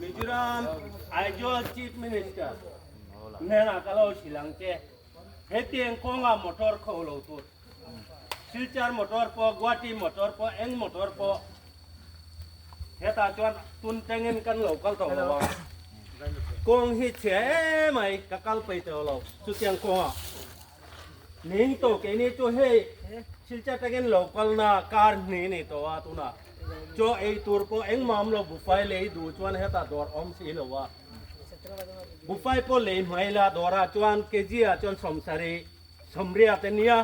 Mizoram Aizawl Chief Minister hnenah ka lo hrilh ang che, hetiang kawnga motor kho lo tur, Silchar motor pawh, Guwahati motor pawh, eng motor pawh hetah chuan tun tengin kan lo kal tawh lo a, kawng hi chhia emai ka kal peih tawh lo chutiang kawngah. Ning tawh keini chu hei Silchar tangin lo kalna kar hnih ni tawh a tunah chaw ei tur pawh engmah awm lo bufai lei duh chuan hetah dawr awm si lo a bufai pawh lei hmai la dawrah chuan kg ah chuan sawmsarih sawmriat a nia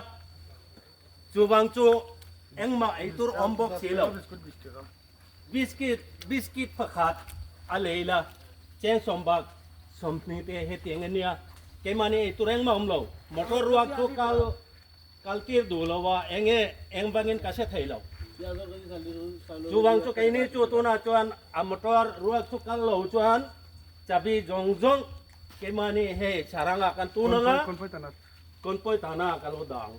chuvang chu engmah ei tur awm bawk si lo biscuit biscuit pakhat a lei la cheng sawmbak sawmhnih te hetiang a nia keimahni ei tur engmah awm lo motor ruak chu kal kal tir duh lo a enge eng vangin ka hre thei lo chuvang chu keini chu tunah chuan a motor ruak chu kal lo chuan chabi zawng zawng keimahni hei saranga kan tun anga Kawnpui tana ka lo dang.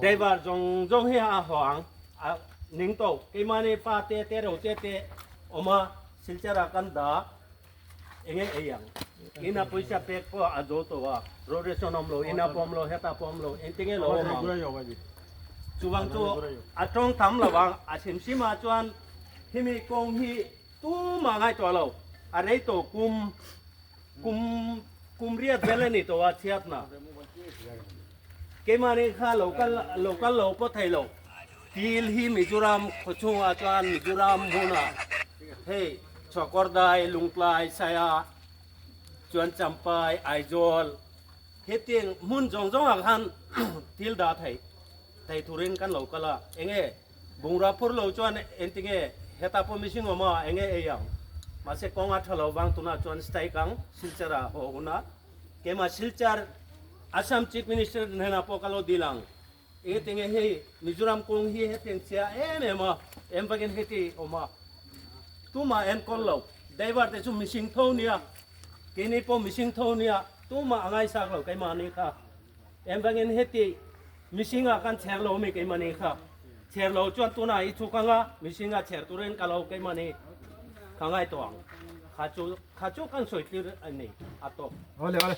Driver zawng zawng hi a haw ang. A ning tawh. Keimahni pa te te ro te te awm a, Silchar ah kan dah. Enge ei ang. Ina pawisa pek pawh a zo tawh a. Road ration awm lo, ina pawh awm lo, heta pawh awm lo. Engtinge lo awm ang. Chuvang chu a tawng tam lo ang. A hrim hrim ah chuan himi kawng hi tumah ngaihtuah lo. A rei tawh kum. Kum kum riat vel a ni tawh a chhiatna. Keimahni kha lo kal lo kal lo pawh thei lo. Til hi Mizoram khaw chhungah chuan Mizoram hmunah hei Chhuakawrdai, Lungtlai, Saia chuan Champai, Aizawl hetiang hmun zawng zawngah khan til dah thei thei turin kan lo kal a. Enge Bungrua phur lo chuan engtinge hetah pawh mihring awm a, enge ei ang? Mahse kawng a tha lo vang tunah chuan strike ang Silchar ah haw hun a, keimah Silchar Assam Chief Minister hnenah pawh ka lo dil ang. Engtinge hei Mizoram kawng hi hetiang chhia em em a, em vakin heti awm a, tumah enkawl lo, driver te chu mihring tho nia, keini pawh mihring tho nia, tumah a ngaisak lo keimahni kha. Engvangin heti mihringa kan chher lo mi keimahni kha chher lo chuan tunah i chhuk anga mihringa chher turin ka lo keimahni ka ngai tawh ang kha chu kha chu kan sawi tlir a ni a tawp. Awle awle.